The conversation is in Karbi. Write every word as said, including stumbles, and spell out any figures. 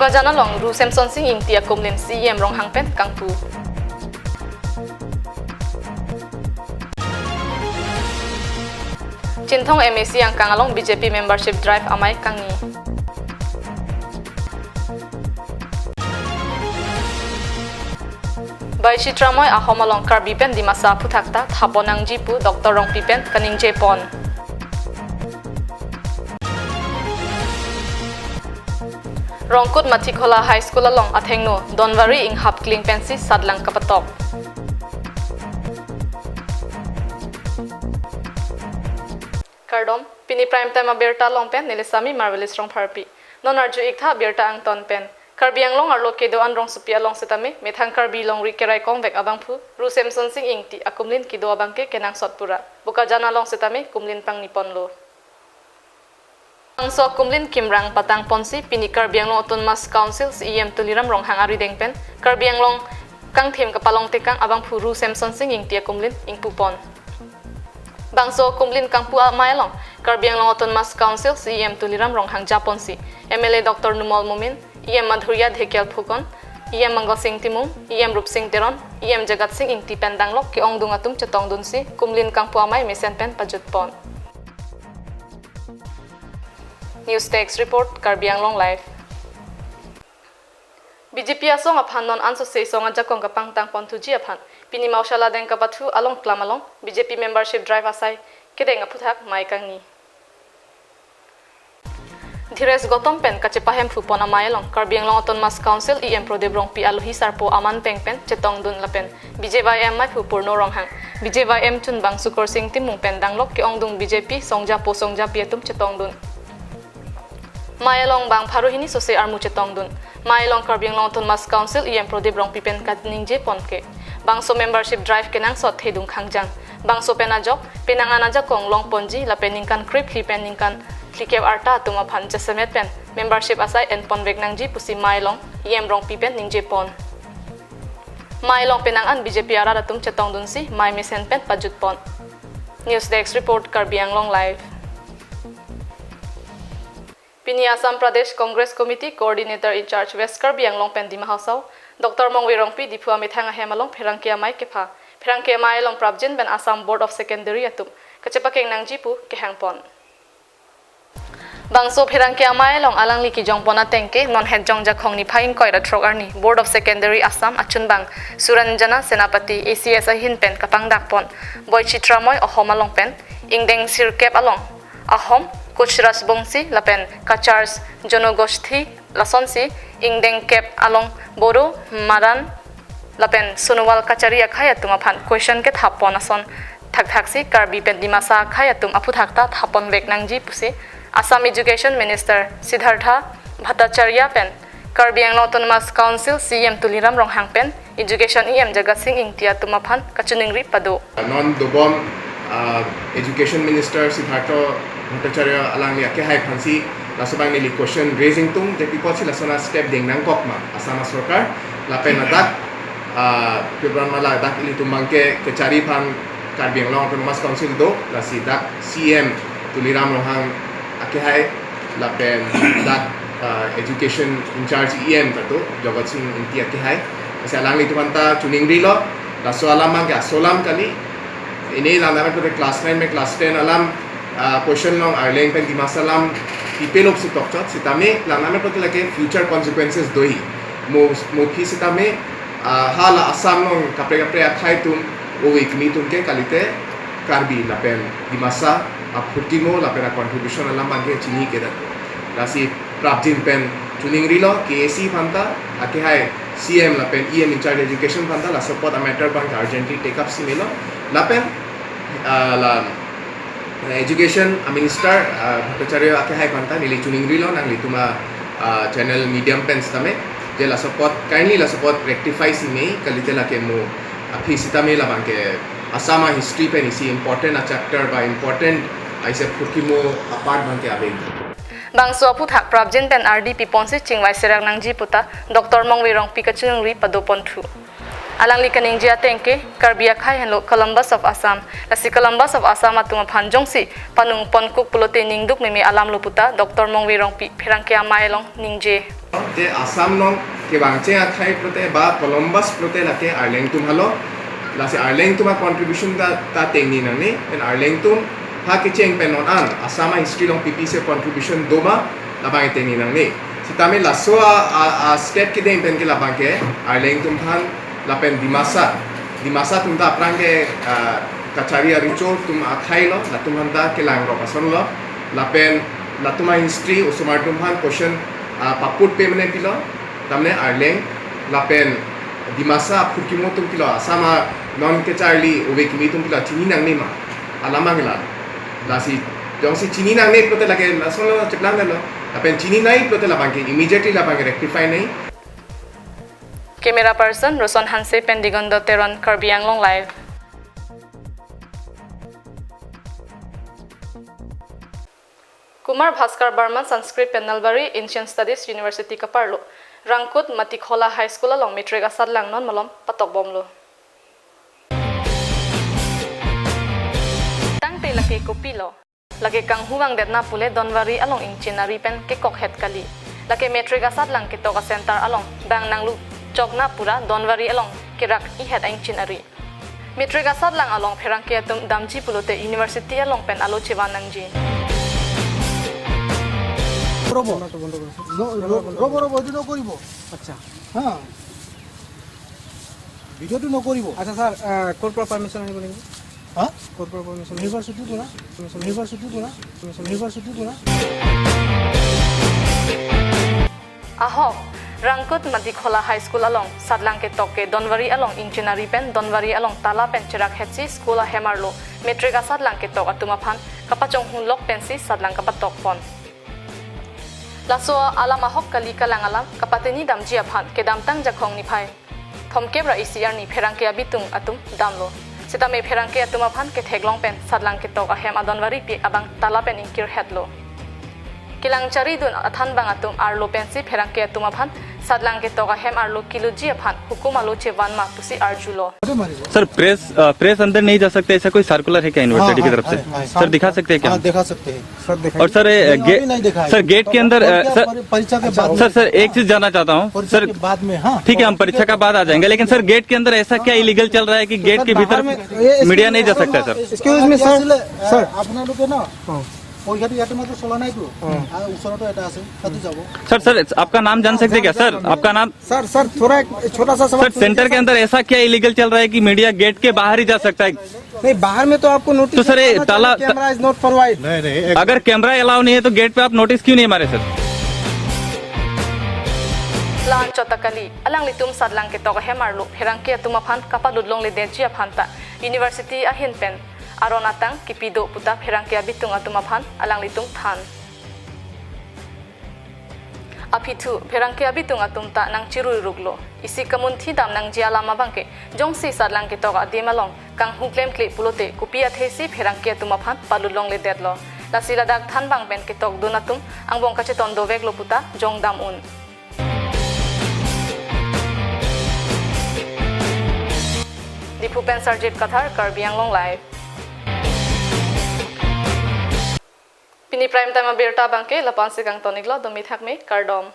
Bokajan along Ru Semsonsing Ingti akumlin C E M Ronghang pen kangpu. Chinthong M A C angkang along B J P membership drive amei kangni. Bai Chitramoi ahom along Karbi pen Dimasa aphuthak ta thapon nangji pu Doctor Rongpi pen kaningje pon. Rongkut Mathikhola High School along athengno Donvari inghap kling pensi satlang kapatok. Kardom, pini prime time abirta along pen neli Sami Marvelous Rongpharpi. Non arju iktha abirta angton pen. Karbi Anglong arlo kedo-an rongsopi along setame methang Karbi longri kerai kongvek abangphu Ru Semsonsing Ingti akumlin kedo abangke kenangsot pura. Bokajan along setame kumlin pangni ponlo. Bangso akumlin kimrang patang ponsi pini Karbi Anglong Autonomous Council C E M Tuliram Ronghang arideng pen Karbi Anglong kangthim kapalong tekang abangphu Ru Semsonsing Ingti akumlin ingpu pon. Bangso akumlin kangpu amei along Karbi Anglong Autonomous Council C E M Tuliram Ronghang japonsi M L A Doctor Numal Momin, E M Madhurjya Dhekial Phukan, E M Mangal Sing Timung, E M Rupsing Teron, E M Jagat Sing Ingti pen danglok ke-ongdung atum chetongdunsi kumlin kangpu amei mesen pen pajut pon. News Desk Report, Karbi Anglong Live. B J P asong aphan non ansose song ajakong kapangtang ponthuji aphan pini Maushala Deng kapathu along klam along B J P membership drive asai kedeng aphuthak mei kangni. Dhires Gautam pen kachepahemphu pon amei along Karbi Anglong Autonomous Council E M Prodip Rongpi alohi sarpo aman peng pen chetongdun lapen B J Y M meiphu Purno Ronghang, B J Y M chunbang Sukorsing Timung pen danglok ke-ongdung B J P songjapo songjapi atum chetongdun. Mei along bang pharo hini sose armu chetongdun. Mei along Karbi Anglong Autonomous Council E M Prodip Rongpi pen kaningje pon ke, bangso membership drive kenangsot thedung khangjang. Bangso pen ajok penang an ajakong long ponji lapen ningkan krephli pen ningkan phlikep arta atum aphan jasemet pen membership asai en ponvek nangji pusi mei along E M Rongpi pen ningje pon. Mei along penang an B J P arat atum chetongdunsi mei mesen pen pajut pon. News Desk Report, Karbi Anglong Live. Pini Assam Pradesh Congress Committee Coordinator in charge West Karbi Anglong pen Dima Hasao, Doctor Mongve Rongpi Diphu amethang ahem along pherangke amei kepha. Pherangke amei along prapjin pen Assam Board of Secondary atum kachepakeng nangji pu kehang pon. Bangso pherangke amei along alangli kejong pon ateng ke non het jong jakhong niphai ingkoi ra throk arni Board of Secondary Assam achunbang Suranjana Senapati A C S ahin pen kapangdak pon. Boi Chitramoi ahom along pen ingdeng sirkep along Ahom, Kuch Rajbongshi lapen Kachar Jonogosthi lasonsi ingdeng kep along Bodo, Maran lapen Sonowal Kachari akhei atum aphan question kethap pon ason thakthaksi Karbi pen Dimasa akhei atum aphuthak ta thap ponvek nangji pusi Assam Education Minister Siddhartha Bhattacharya pen Karbi Anglong Autonomous Council C E M Tuliram Ronghang pen Education E M Jagat Sing Engti atum aphan kachiningri pado. Non dobom, ah, Education Minister Siddhartha Bhattacharya alangli akehai aphansi laso abang neli question raising tum, je pi apotsi lason astep deng nangkok ma Assam asorkar, lapen ladak, ah, February mala dak ilitum abangke kechari aphan Karbi Anglong Autonomous Council do, lasi dak C E M Tuliram Ronghang akehai lapen dak, ah, education in charge E M ta do, Jagat Sing Engti akehai. Lasi alanglitum aphanta chiningrilo, laso alam abangke aso alam kali. Pini langdamde pulote class nine pen class ten alam, ah, question along arleng pen Dimasa alam pipelop si tokchot, sitame langdamde pulote lake future consequences do-i. Mo, mo aphi sitame, ah, hala Assam along kaprek kaprek akhei atum, ove kimi atum ke kalite Karbi lapen Dimasa aphurkimo lapen a-contribution alam abangke chini kedo. Lasi prapjin pen chiningrilo K A C aphanta, akehai C E M lapen E M in charge education aphanta, laso apot a-matter abangke urgently take up si melo. Lapen, ah, la, eh, education a-minister, ah, Bhattacharya akehai aphanta neli chiningrilo nanglitum a, ah, channel medium pen sitame, je laso apot, kindly laso apot rectify si me, kalite lake mo aphi sitame labangke Assam a-history pen isi important a-chapter ba important a-isi aphurkimo a-part abangke ave. Bangso aphuthak prapjin pen ardi piponsi chingvai serak nangji puta Doctor Mongve Rongpi kachiningri pado ponthu. Alangli kaningje ateng ke Karbi akhei henlo Columbus of Assam. Lasi Columbus of Assam atum aphan jongsi panung ponkuk pulote ningduk meme alamlo puta Doctor Mongve Rongpi pherangke amei along ningje. Je Assam along kevangcheng akhei pulote ba Columbus pulote lake arleng atum helo. Lasi arleng atum a-contribution ta, ta tengni nangne, pen arleng atum ha kecheng pen non an Assam a-history along pipi si contribution do ma, labang tengni nangne. Sitame laso a, a, a-state kedeng pen ke labang ke arleng atum aphan lapen Dimasa, Dimasa atum ta aphrang ke, ah, kachari arecho atum akhei lo, latum aphan ta kelang rok ason lo, lapen latum a-history osomar atum aphan question, ah, paput pe mene pilo, tamne arleng, lapen Dimasa aphurkimo atum pilo, Assam a non kecharli ove kimi atum pilo, chini nangne ma, alam angla. Lasi, jongsi chini nangne pulote lake lason lo cheplang lo, lapen chini nai pulote labang ke immediately labang ke rectify nai. Camera person Roson Hanse pen Digondo Teron, Karbi Anglong Live. Kumar Bhaskar Barman Sanskrit pen Nalbari Ancient Studies University kaparlo Rangkut Matikhola High School along matric asatlang non malom patokbomlo. Tangte lake kopilo? Lake kanghu vangdet na pule Donvari along ingchin ari pen kekokhet kali. Lake matric asatlang ketok a-center along bang nanglu chokna pura Donvari along kerak ihet a-ingchin ari. Matric asatlang along pherangke atum damji pulote university along pen alo chevan nangji. রবো। ন-, ৰ-, ৰবো, ৰবো, এইটো নকৰিব। আচ্ছা। হা। ভিডিঅ'টো নকৰিব। আচ্ছা ছাৰ, আহ, ক'ৰ পৰা পাৰ্মিশ্যন আনিব লাগিব? হা? ক'ৰ পৰা পাৰ্মিশ্যন? ইউনিভাৰ্চিটিৰ পৰা। ইউনিভাৰ্চিটিৰ পৰা। ইউনিভাৰ্চিটিৰ পৰা। Ahok, Rangkut Matikhola High School along satlang ketok ke Donvari along ingchin ari pen Donvari along tala pen cherakhetsi school ahem arlo matric asatlang ketok atum aphan kapachonghunlok pensi satlang kapatokpon. Laso alam ahok kali kalang alam kapateni damji aphan kedamtang Jakhong niphai thomkep ra isi arni pherangke abitung atum damlo. Sitame pherangke atum aphan ketheklong pen satlang ketok ahem adonvari pi abang tala pen ingkirhetlo. Kelang charidun athanbang atum arlo pensi pherangke atum aphan satlang ketok ahem arlo kiluji aphan hukum alo chevan ma pusi arjulo. Sir, press, uh, press अंदर नहीं जा सकते, ऐसा कोई सर्कुलर है क्या यूनिवर्सिटी की तरफ से? हाँ, हाँ, हाँ, सर, दिखा सकते हैं क्या? हाँ, दिखा सकते हैं। सर, दिखाइए। और सर, ये नहीं, गे-, अभी नहीं दिखाया। सर, गेट के अंदर, और अ, क्या सर, परि-, परीक्षा के बाद? सर, सर, एक चीज जानना चाहता हूँ। परीक्षा सर, के बाद में, हाँ। ठीक है, हम परीक्षा का बाद आ जाएंगे, लेकिन सर, गेट के अंदर ऐसा क्या इलीगल चल रहा है कि गेट के भीतर मीडिया नहीं जा सकता है, sir? Excuse me, sir. Sir. আপোনালোকে ন, हाँ। পৰীক্ষাটো ইয়াতে মাত্ৰ চলা নাইতো। हाँ। আৰু ওচৰতো এটা আছে, তাতো যাব। सर, सर, आपका नाम जान सकते हैं क्या, सर? आपका नाम? सर, सर, थोड़ा एक छोटा सा सवाल। सर, सेंटर के अंदर ऐसा क्या इलीगल चल रहा है कि मीडिया गेट के बाहर ही जा सकता है? नहीं, बाहर में तो आपको नोटिस तो सर, ये ताला, कैमरा इज नॉट प्रोवाइड। नहीं, नहीं, एक अगर कैमरा अलाउ नहीं है तो गेट पे आप नोटिस क्यों नहीं मारे sir? La-an chot ta kali, alanglitum satlang ketok ahem arlo pherangke atum aphan kapalutlongledetji aphan ta university ahin pen aron atang kipi do puta pherangke abitung atum aphan alanglitum than. Aphi thu, pherangke abitung atum ta nangchiruiruklo. Isi kamunthi dam nangji alam abang ke, jongsi satlang ketok adim along kanghu klemkle pulote kopi athesi pherangke atum aphan palutlongledetlo. Lasi ladak thanbang pen ketokdun atum angbong kacheton doveklo puta jongdam un. Diphu pen Sarjit Kathar, Karbi Anglong Live. Pini prime time abirta abang ke lapu-an si kangton-iklo, domi thakme, kardom.